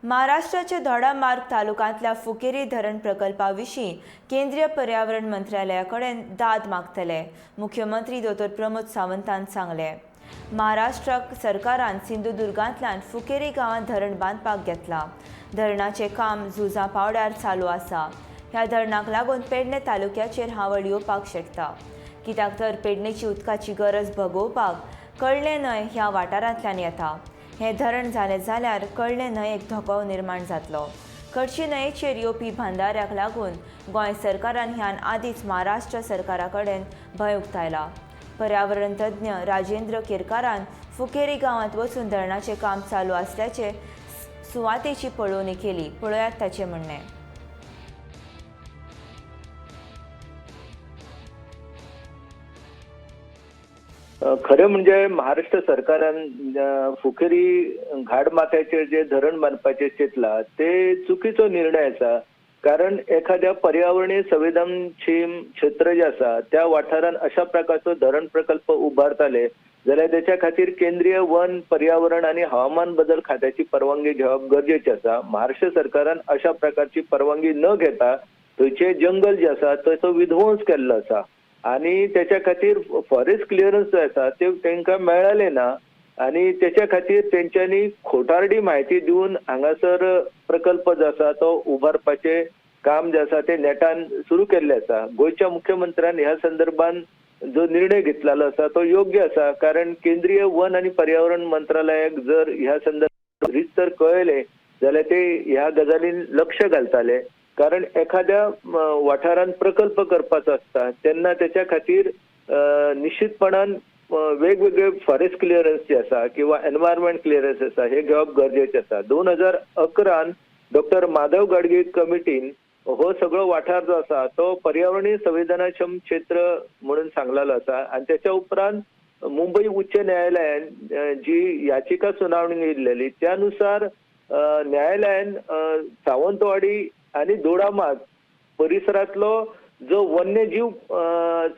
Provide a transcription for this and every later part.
महाराष्ट्राच्या दोडामार्ग तालुक्यांतल्या फुकेरी धरण प्रकल्पा विशीं केंद्रीय पर्यावरण मंत्रालया कडेन दाद मागतले, मुख्यमंत्री दोतोर प्रमोद सावंतान सांगलें. महाराष्ट्र सरकारान सिंधुदुर्गांतल्यान फुकेरी गांवांत धरण बांदपाक घेतलां. धरणाचें काम झुजां पावड्यार चालू आसा. ह्या धरणाक लागून पेडणे तालुक्याचेर हावळ येवपाक शकता, कित्याक तर पेडणेची उदकाची गरज भागोवपाक कळ्ळें न्हंय ह्या वाठारांतल्यान येता. हें धरण जालें जाल्यार कळ्ळें न्हंयेक धोको निर्माण जातलो. खडशी न्हंयेचेर येवपी बांदाऱ्याक लागून गोंय सरकारान ह्यान आदींच महाराष्ट्र सरकारा कडेन भंय उक्तायला. पर्यावरण तज्ञ राजेंद्र केरकारान फुकेरी गांवांत वचून धरणाचें काम चालू आसल्याचे सुवातेची पळोवणी केली. पळयात ताचें म्हणणें. खरें म्हणजे महाराष्ट्र सरकारान फुकेरी घाटमाथ्याचेर जे धरण बांदपाचें चिंतलां ते चुकीचो निर्णय आसा. कारण एखाद्या पर्यावरणीय संवेदनशील क्षेत्र जे आसा त्या वाठारान अशा प्रकारचो धरण प्रकल्प उबारताले जाल्यार तेच्या खातीर केंद्रीय वन पर्यावरण आनी हवामान बदल खात्याची परवानगी घेवप गरजेचें आसा. महाराष्ट्र सरकारान अशा प्रकारची परवानगी न घेता थंयचें जंगल जें आसा थंयचो विध्वंस केल्लो आसा आनी तेच्या खातीर फॉरेस्ट क्लियरन्स जो आसा ते तांकां मेळ्ळें ना आनी तेच्या खातीर तेंच्यांनी खोटारडी म्हायती दिवन हांगासर प्रकल्प जो आसा तो उबारपाचें काम जें आसा तें नेटान सुरू केल्लें आसा. गोंयच्या मुख्यमंत्र्यान ह्या संदर्भान जो निर्णय घेतलेलो आसा तो योग्य आसा. कारण केंद्रीय वन आनी पर्यावरण मंत्रालयाक जर ह्या संदर्भात रीतसर कळयलें जाल्यार ते ह्या गजालीन लक्ष घालताले. कारण एखाद्या वाठारान प्रकल्प करपाचो आसता तेन्ना तेच्या खातीर निश्चितपणान वेगवेगळे फॉरेस्ट क्लियरन्स जे आसा किंवा एनवायरमेंट क्लियरन्स आसा हे घेवप गरजेचें आसा. 2011 डॉक्टर माधव गाडगीळ कमिटीन हो सगळो वाठार जो आसा तो पर्यावरणीय संवेदनाक्षम क्षेत्र म्हणून सांगलेलो आसा आनी तेच्या उपरांत मुंबय उच्च न्यायालयान जी याचिका सुनावणी घेतलेली त्या नुसार न्यायालयान सावंतवाडी आनी दोडामार्ग परिसरांतलो जो वन्यजीव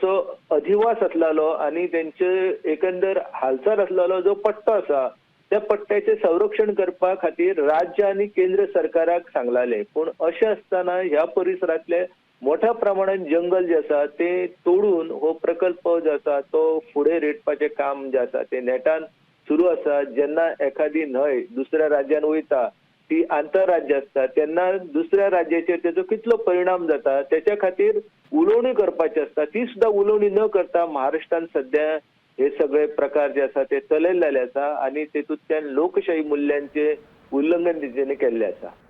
चो अधिवास आसलेलो आनी तेंचे एकंदर हालचाल आसलेलो जो पट्टो आसा त्या पट्ट्याचें संरक्षण करपा खातीर राज्य आनी केंद्र सरकाराक सांगलाले. पूण अशें आसतना ह्या परिसरांतले मोठ्या प्रमाणान जंगल जे आसा ते तोडून हो प्रकल्प जो आसा तो फुडें रेटपाचें काम जें आसा तें नेटान सुरू आसा. जेन्ना एखादी न्हंय दुसऱ्या राज्यान वयता ती आंतरराज्य आसता तेन्ना दुसऱ्या राज्याचेर तेचो कितलो परिणाम जाता तेच्या खातीर उलोवणी करपाची आसता. ती सुद्दां उलोवणी न करता महाराष्ट्रान सद्या हे सगळे प्रकार जे आसा ते चलयल्ले आसा आनी तेतूंतल्यान लोकशाही मुल्यांचें उल्लंघन तेंच्यांनी केल्लें आसा.